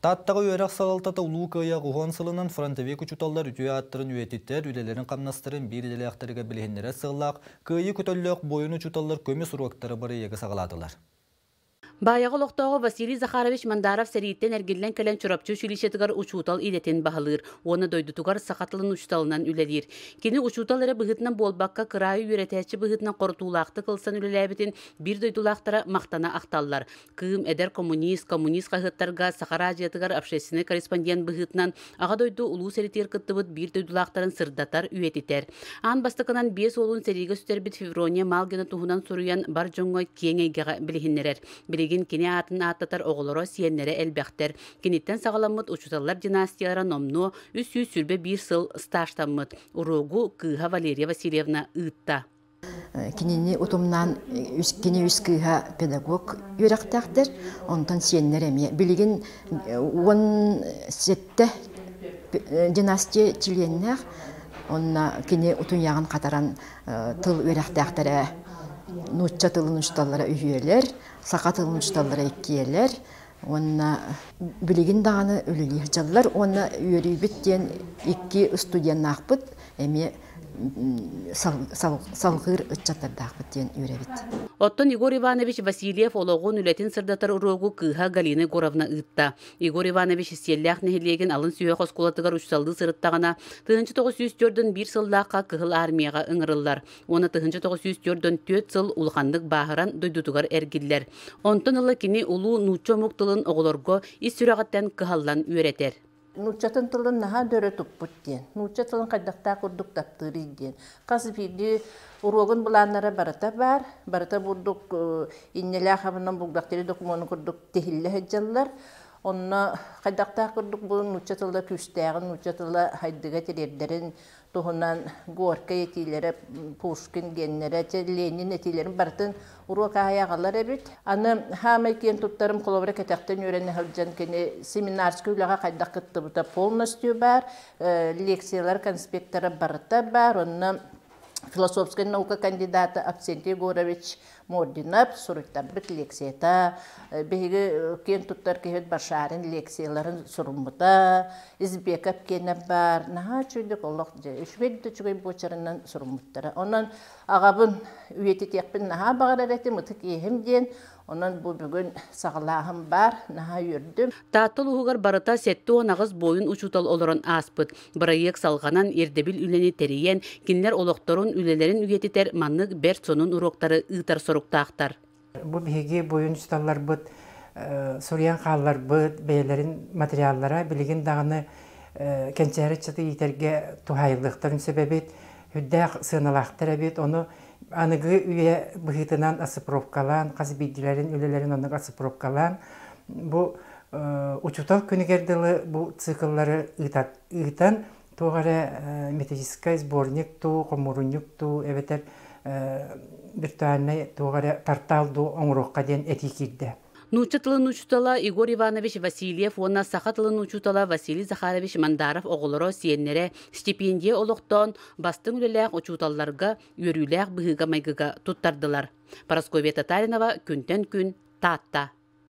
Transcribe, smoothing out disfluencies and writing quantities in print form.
Тааттаҕа үөрэх салалтата Улуу Кыайыы 80 сылынан фронтовик учууталлар үтүө ааттарын үйэтитэр, үлэлэрин-хамнастарын биир идэлээхтэригэр билиһиннэрэр сыаллаах Кыайыы көтөллөөх буойун учууталлар көмүс уруоктара бырайыагы саҕалаатылар. Баайаҕа олохтооҕо Василий Захарович Мандаров сэрииттэн эргиллэн кэлэн Чурапчы училищетыгар учуутал идэтин баһылыыр уонна дойдутугар саха тылын учууталынан үлэлиир. Кини учуутал эрэ быһыытынан буолбакка, кыраайы үөрэтээччи быһыытынан хорутуулаахтык ылсан үлэлээбитин биир дойдулаахтара махтана ахталлар. Кыым, Эдэр коммунист, Коммунист хаһыаттарга, Саха араадьыйатыгар общественнай корреспондент быһыытынан Аҕа дойду Улуу сэриитигэр кыттыбыт биир дойдулаахтарын сырдатар, үйэтитэр. Аан бастакынан биэс уолун сэриигэ сүтэрбит Феврония Малгина туһунан суруйан бар дьоҥҥо киэҥ эйгэҕэ билиһиннэрэр. Билигин кини аатын ааттатар оҕолоро, сиэннэрэ элбэхтэр. Киниттэн саҕаламмыт учууталлар династиялара номнуо 321 сыл стажтаммыт. Уруогу кыыһа Валерия Васильевна ыытта. Кинини утумнаан кини үс кыыһа педагог үөрэхтээхтэр, онтон сиэннэр эмиэ. Билигин 17 династия чилиэннээх, онно кини утуйаҕын хатаран тыл үөрэхтээхтэрэ нуучча тылын учууталлара үһүөлэр, саха тылын учууталлара иккиэлэр, уонна билигин даҕаны үлэлии сылдьаллар уонна үөрүүбүт диэн икки студеннаахпыт эмиэ салҕыыр ыччаттардаахпыт диэн үөрэбит. Оттон Егор Иванович Васильев олоҕун үлэтин сырдатар уруогу кыыһа Галина Егоровна ыытта. Егор Иванович Сиэллээх нэһилиэгин алын сүһүөх оскуолатыгар учууталлыы сырыттаҕына, 1941 сыллаахха Кыһыл Армияҕа ыҥырыллар уонна 1944 сыл улаханнык бааһыран дойдутугар эргиллэр. Онтон ыла кини улуу нуучча омук тылын оҕолорго ис сүрэҕиттэн кыһаллан үөрэтэр. Нууччатын тылын наһаа дөрө туппут диэн, нуучча тылын хайдахтаах курдук таптыырый диэн. Хас биирдии уруогун былааннара барыта баар, барыта бурдук иннэлээх абынан булгахтыыр докумуонун курдук тиһиллэ сылдьаллар. Онно хайдахтаах курдук бу нуучча тыла күүстээҕин, нуучча тыла хайдыга тириэрдэрин туһунан Горькай этиилэрэ, Пушкин геннэрэ, Ленин этиилэрин барытын уруок аайы аҕалар эбит. Аны хаамай киэн туттарым холобура кэтэхтэн үөрэнэ сылдьан кини семинарскай үлэҕэ хайдах кыттыбыта полностью баар, лекциялар конспекттара барыта баар, онно философскай наука кандидата Авсентий Егорович Мординов суруйтарбыт лекцията, биһиги киэн туттар киһибит Башарин лекцияларын суруммута, Избеков киэнэ баар, наһаа үчүгэйдик олох дьэ үчүгэй да үчүгэй буочарынан суруммуттара. Онон аҕабын үйэтитиэхпин наһаа баҕарар этим, ытык иэһим диэн, онон бу бүгүн саҕалааһын баар, наһаа үөрдүм. Таатта улууһугар барыта 78 буойун учуутал олорон ааспыт. Бырайыак салҕанан, ирдэбил үлэни тэрийэн, кинилэр олохторун, үлэлэрин үйэтитэр маннык бэрт сонун уруоктары ыытар соруктаахтар. Бу биһиги буойун учууталларбыт суруйан хаалларбыт бэйэлэрин материаллара билигин даҕаны кэнчээри ыччаты иитэргэ туһаайыллыахтарын сөп эбит, үрдээх сыаналаахтар эбит. Ону аныгы үйэ быһыытынан оцифровкалаан, хас биирдиилэрин үлэлэрин оннук оцифровкалаан, бу учуутал күнүгэр дылы бу цикллары ыытан туох эрэ методическай сборник дуу, хомуурунньук дуу эбэтэр виртуальнай туох эрэ портал дуу оҥоруохха диэн этии киирдэ. Нуучча тылын учуутала Егор Иванович Васильев уонна саха тылын учуутала Василий Захарович Мандаров оҕолоро, сиэннэрэ стипендия олохтоон бастыҥ үлэлээх учууталларга үөрүүлээх быһыыга-майгыга туттардылар. Парасковья Татаринова күнтэн күн Таатта.